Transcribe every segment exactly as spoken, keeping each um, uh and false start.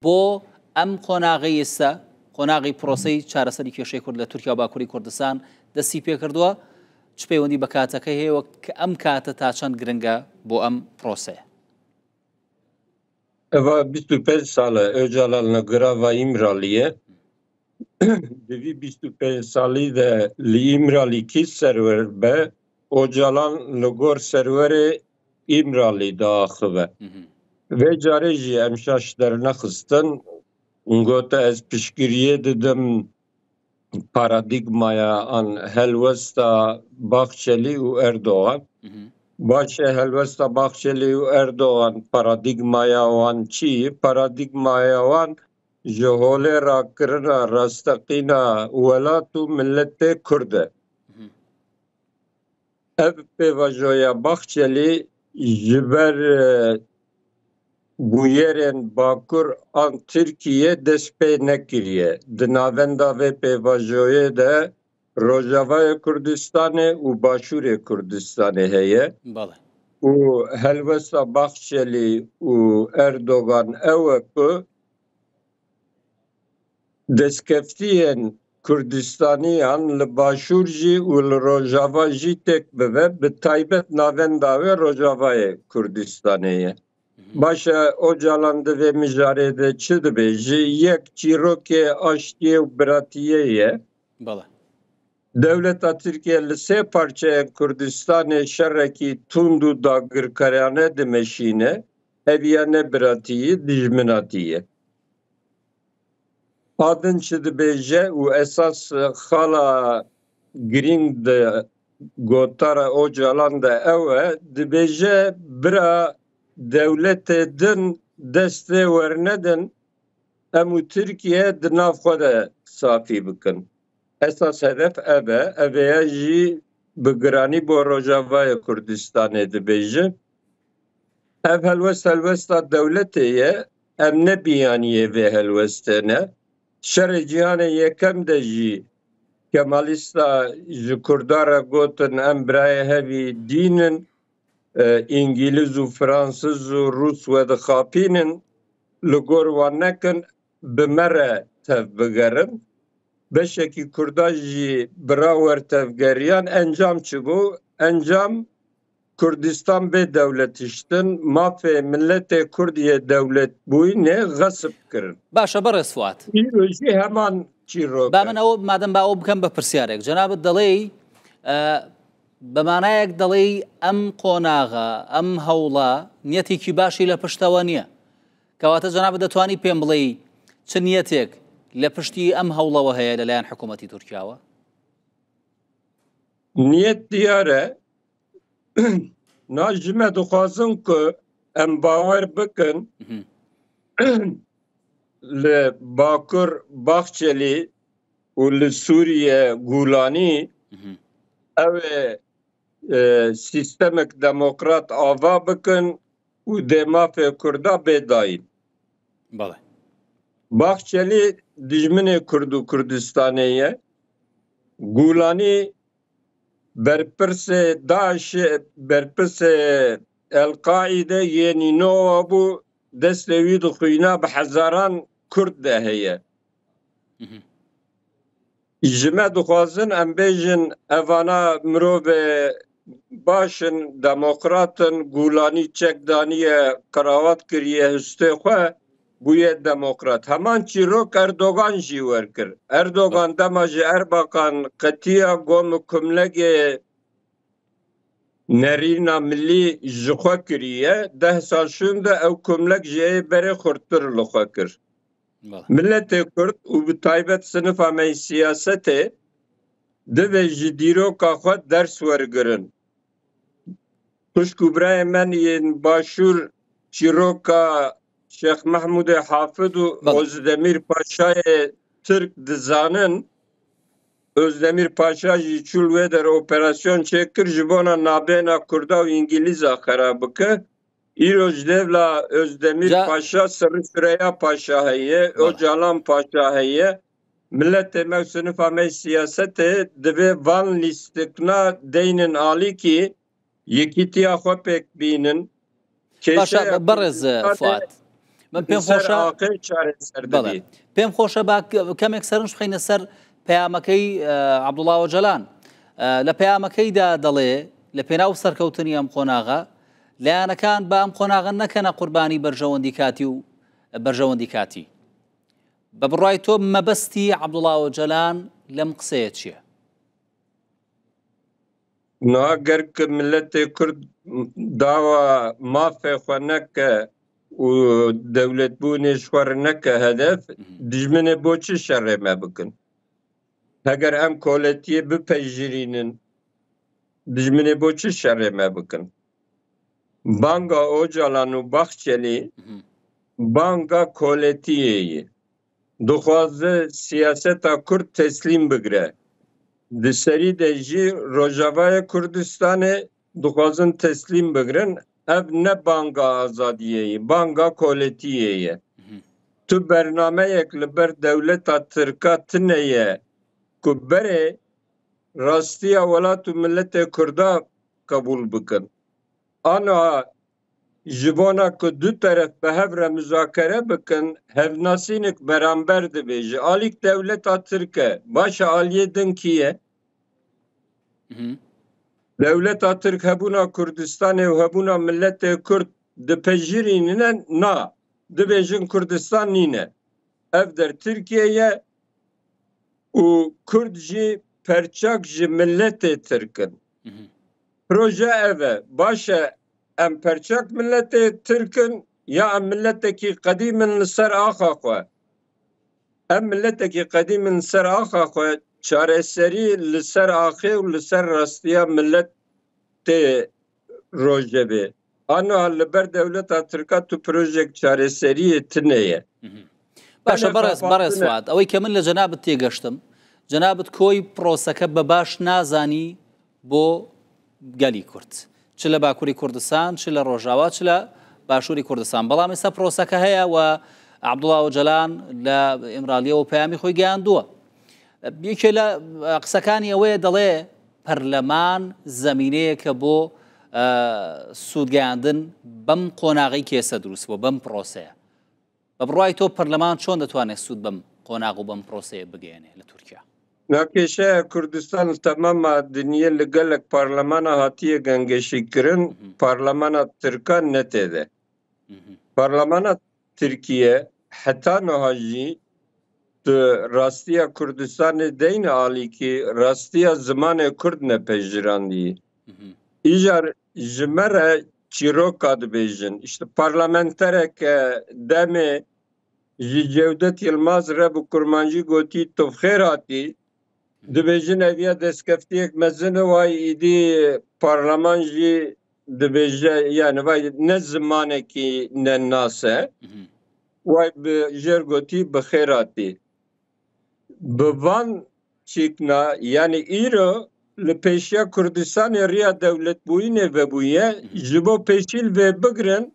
بۆ ئەم قۆناغی ئێستا، قۆناغی پرۆسەی چارەسەری کێشەی کورد لە تورکیا و باکووری کوردستان دەستی پێکردووە؟ چ پەیوەندی بە کاتەکەی هەیە و کە ئەم کاتە تا چەند گرنگە بۆ ئەم پرۆسەیە؟ Eva bîst û pênc sal e Ocalan li girava Îmraliyê. Di vî bîst û pênc salî de li Îmralî kî serwer be, Ocalan li gor serwerê Îmralî diaxive. Vê carê jî em şaş dernexistin. Hûn gote ez piştgiriyê didim paradîgmaya an helwesta Baxçelî û Erdogan. Baş e, helwesta Baxçelî û Erdogan paradîgmaya wan çi ye? Paradîgmaya wan ji holê rakirina rasteqîna welat û miletê Kurd e. Ev pêvajoya Baxçelî ji ber e, bûyerên Bakur an Tirkiye dest pê nekiriye. Di navenda vê pêvajoyê de Rojavayê Kurdistanê û Başûrê Kurdistanê heye. Bale. Û helwesta Baxçelî û Erdogan ew e ku destkeftiyên Kurdistaniyan li Başûr jî û li Rojava jî têk bibe, bi taybet navenda wê Rojavayê Kurdistanê ye. Baş e, Ocalan di vê mijarê de çi dibêje? Yek çîrokê aştiyê û biratiyê ye. Bale. Dewleta Tirkiye li sê parçeyên Kurdistanê şerekî tund û dagirkerane dimeşîne. Ev ya ne biratiyî, dijminatî ye. A din çi dibêje û esas xala girîng di gotara Ocalan de ew e, dibêje bira dewletê din destê wernedin, em û Tirkiye di nav xwe de safî bikin. Esas hedef ev e. Ev ê jî bi giranî bo Rojavayê Kurdistanê dibêjin. Ev helwest helwesta dewletê ye. Em ne biyaniyê vê helwestê ne. Şerê Cîhanê Yekem de jî Kemalîsta ji Kurda re gotin, em birayê hevî dîn in, e, Îngîliz û Fransiz û Rûs wedixapînin, li gor wan nekin, bi me re tev bigerin. Beşekî Kurda jî bira wer tevgeriyan. Encam çi bû? Encam Kurdistan bê dewletiştin, mafê miletê Kurd yê dewletbûyînê xesip kirin. Baş e, berêz Fuat. Îro jî heman çîrok e. Ba min ew, madem ba ew bikem bi pirsyarek. Cenabit دەڵێی، ئە، بە مانایەک دەڵێی ئەم قۆناغە، ئەم هەوڵە نیەتێکی باشی لە پشتەوە نییە. کەواتە جەنابت دەتوانی پێم بڵێی چ نیەتێک لە پشتی ئەم هەوڵەوە هەیە لەلایەن حکوومەتی تورکیاوە؟ Niyet diyar e. Na ji me dixwazin ku em bawer bikin li Bakur Baxçelî û li Sûriye Gûlanî ew ê, e, sîstemek demokrat ava bikin û dê mafê Kurda bê dayîn. Bale. Baxçelî dijminê Kurd û Kurdistanê ye. Gûlanî berpirsê DAIŞê, berpirsê El-Qaîde yê Nînowa bû, destê wî di xwîna bi hezaran Kurd de heye. Ji me dixwazin em bêjin, evana mirovê baş in, demokrat in, Gûlanî çek daniye, qerawat kiriye hustê xwe, bûye demokrat. Heman çîrok Erdogan jî werkir. Erdogan dema ji Erbakan qetiya, got, min kumlegê nerîna milî ji xwe kiriye. Deh sal şûnde ew kumlek ji ê berê xurttir li xwe kir. Miletê Kurd û bi taybet sinifa me yê siyasetê divê ji dîroka xwe ders wergirin. Xwişk û birayên me yên Başûr çîroka Şêx Mehmûdê Hafid û Özdemir Paşayê Tirk dizanin. Özdemir Paşa jî çû li wê der operasyon çêkir, ji bona nabêna Kurda û Îngilîza xera bike. Îro ji dêvla Özdemir Paşa Sirri Süreyya Paşa heye, Ocalan Paşa heye. Miletê me û sinifa me yê siyasetê divê van lîstikna deynin alîkî, yekîtiya xwe pêk bînin. Başa, berêz Fuat. من پێم خۆشە. ئاقێ چارەسەر بەڵێ. دەبێ. پێم خۆشە با ک-، کەمێک سەرنج بخەینە سەر پەیامەکەی، ئە، عەبدوڵا ئۆجەلان. ئە، لە پەیامەکەیدا دەڵێ، لە پێناو سەرکەوتنی ئەم قۆناغە، لایەنەکان بە ئەم قۆناغە نەکەنە قوربانی بەرژەوەندی کاتی و بەرژەوەندی کاتی. بە بڕای تۆ مەبەستی عەبدوڵا ئۆجەلان لەم قسەیە چییە؟ Niha ger ku miletê Kurd dawa mafê xwe neke û dewletbûnê ji xwe re neke hedef, Mhm. dijminê bo çi şerê me bikin? Heger em koletiyê bipejirînin, dijminê bo çi şerê me bikin? Banga Ocalan û Bahçelî Mhm. banga koletiyê ye. Dixwaze siyaseta Kurd teslîm bigire. Di serî de jî Rojavayê Kurdistanê dixwazin teslîm bigirin. Ev ne banga azadiyê ye, banga koletiyê ye. Mhm. Tu bernameyek li ber dewleta Tirka tune ye ku berê rastiya welat û miletê Kurda qebûl bikin. Ana ji bona ku du teref bi hev re muzakere bikin, hevnasînik beramber dibe. Ji alîk dewleta Tirk e, baş e, aliyê din kî ye? Mhm. Dewleta Tirk hebûna Kurdistanê û hebûna miletê Kurd dipejirînine? Na. Dibêjin Kurdistan nîne. Ev der Tirkiye ye û Kurd jî perçak ji miletê Tirk in. Mhm. Proje ev e. Baş e, em perçak miletê Tirk in ya em miletekî qedîm in li ser axa xwe? Em miletekî qedîm in li ser axa xwe, çareserî li ser axê û li ser rastiya miletê rojevê. Ana li ber dewleta Tirka tu projek çareseriyê tune ye. Mhm. باشە، بەرێز، بەڕێز فواد، ئەوەی کە من لە جەنابت تێگەشتم، جەنابت کۆی پرۆسەکە بە باش نازانی بۆ گەلی کورد، چ لە باکووری کوردستان، چ لە ڕۆژاوا، چ لە باشووری کوردستان. بەڵام ئێستا پرۆسەکە هەیە و عەبدوڵا ئۆجەلان لە ئیمرالیەوە پەیامی خۆی گەیاندووە. یەکێ لە قسەکانی ئەوەیە، دەڵێ پەرلەمان زەمینەیەکە بۆ، ئە، سوودگەیاندن بەم قۆناغی کێسە دروست بووە، بەم پرۆسەیە. بە بڕوای تۆ پەرلەمان چۆن دەتوانێت سوود بەم قۆناغ و بەم پرۆسەیە بگەیەنێ لە تورکیا؟ Na kêşeya Kurdistan li temama dinyê li gelek parlemana hatiye gengeşîkirin, Mhm. parlemana Tirkan ne tê de. Mhm. Parlemana Tirkiye heta niha jî tu rastiya Kurdistanê deyne alîkî, rastiya zimanê Kurd nepejirandî. Mhm. Îcar ji me re çîroka dibêjin. İşte parlamentereke demê ji Cevdet Yılmaz re bi kurmancî gotî tu bi xêr hatî. Dibêjin ev ya destkeftiyek mezin e, way îdî parleman jî dibêje, yani vay ne zimanekî ne nas e. Mhm. Way bi jêr gotî bi xêr hatî. Bi van çîkna, yani îro li pêşiya Kurdistanê riya dewletbûyînê vebûye, Mhm. ji bo pêşîl vê bigrin,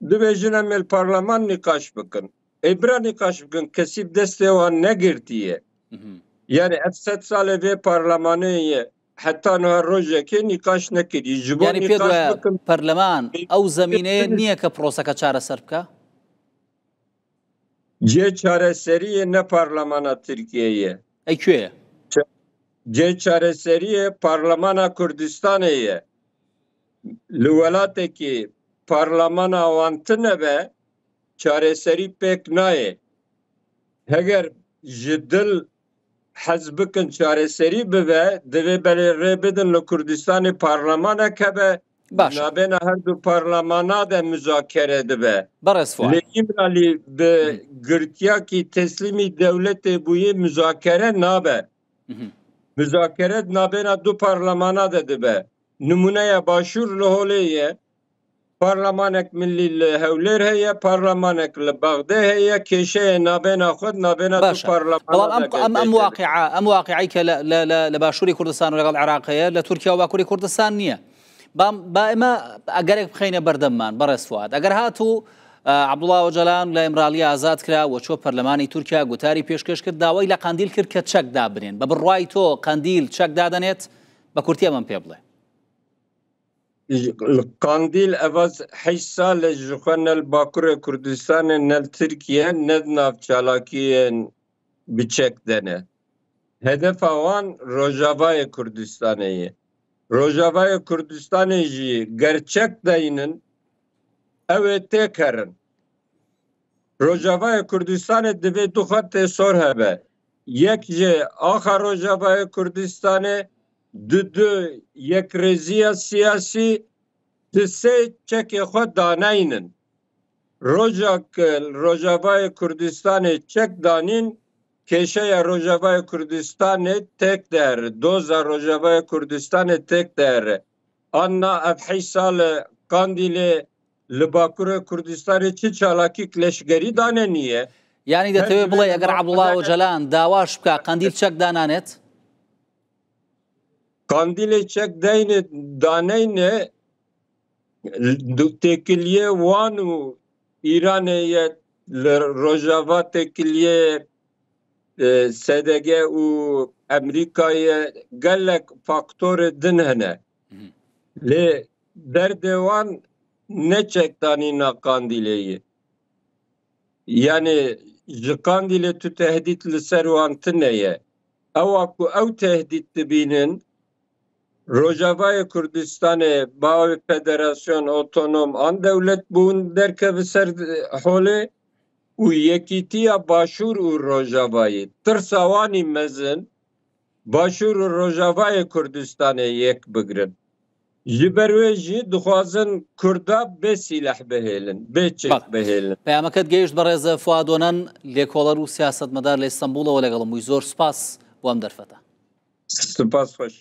dibêjin em ê li parleman nîqaş bikin. Ê bira nîqaş bikin, kesî bi destê wan negirtiye. Mhm. Yani ev sed salê vê parlemanê ye, heta niha rojekê nîqaş nekiriye. Ji bo Yani pê nîqaş dibe bikin, pەرلەمان ئەو زەمینەیە نییە کە پرۆسەکە چارەسەر بکە؟ Cê çareseriyê ne parlemana Tirkiyeyê ye. E, kê ye? Cê çareseriyê parlemana Kurdistanê ye. Li welatekî parlemana wan tune be, çareserî pêk nayê. Heger ji dil hez bikin çareserî bibe, divê belê rê bidin li Kurdistanê parlemanek hebe, Baş e. nabêna her du parlemana de muzakere dibe. Berez Fuad. Lê Îmralî bi Hı. girtiyakî teslîmî dewletê bûyî muzakere nabe. Hı hı. Muzakere nabêna du parlemana de dibe. Nimûneya Başûr li holê ye. Parlemanek milî li Hewlêr heye, parlemanek li Bexdê heye, kêşeyê nabêna xwe, nabêna du Baş e. parlemana Bەڵام ئەم, de ئەم, ئەم گەردێ. واقعە، ئەم واقعی کە لە، لە، لە، لە باشووری کوردستان و لەگەڵ عێراق هەیە، لە تورکیا و باکووری کوردستان نییە. با، با ئێمە ئەگەرێک بخەینە بەردەممان، بەڕێز فواد. ئەگەر هاتوو، ئە، عەبدوڵا ئۆجەلان لە ئیمرالی ئازاد کرا و چۆ پەرلەمانی تورکیا، گوتاری پێشکەش کرد، داوای لە قەندیل کرد کە چەک دابنێن. بە بڕوای تۆ قەندیل چەک دادەنێت؟ بە کورتی ئەمەم پێ بڵێ. Qandîl eva heşt sal e ji xwe ne li Bakurê Kurdistanê ne li Tirkiye ne di nav çalakiyên bi çek de ne. Hedefa wan Rojavayê Kurdistanê ye. Rojavayê Kurdistanê jî ger çek deynin, ew ê têk herin. Rojavayê Kurdistanê divê du xetê sor hebe. Yek ji axa Rojavayê Kurdistanê, du du yekrêziya siyasî, di sê çekê xwe daneynin. Roja ku Rojavayê Kurdistanê çek danîn, kêşeya Rojavayê Kurdistanê têk dere, doza Rojavayê Kurdistanê têk dere. Anna ev heşt sal e Qandîlê li Bakurê Kurdistanê çi çalakîk leşgerî daneniye. یانی دەتەوێت بڵێ ئەگەر عەبدوڵا ئۆجەلان داواش بکە قەندیل چەک دانانێت؟ Qandîlê çek deyne daneyne, têkiliyê wan û Îranê ye, li Rojava têkiliyê, e, S D G û Amerîkayê, gelek faktorê din hene. Lê derdê wan ne çekdanîna Qandîlê ye. Yani ji Qandîlê tu tehdît li ser wan tune ye. Ewa ku ew tehdît dibînin, Rojavayê Kurdistanê bawê federasyon otonom an dewlet bûn derkeve ser holê û yekîtiya Başûr û Rojavayê. Tirsa wanî mezin Başûr û Rojavayê Kurdistanê yek bigirin. Ji ber wê jî dixwazin Kurda bê sîleh bihêlin, bê çek bihêlin. پەیامەکەت گەیشت بەڕێزە فوادۆنەن، لێکۆڵەر و سیاستمەدار لە ئیستەنبوڵەوە لەگەڵم بووی. زۆر سپاس بۆ ئەم دەرفەتە. سپاس خۆش.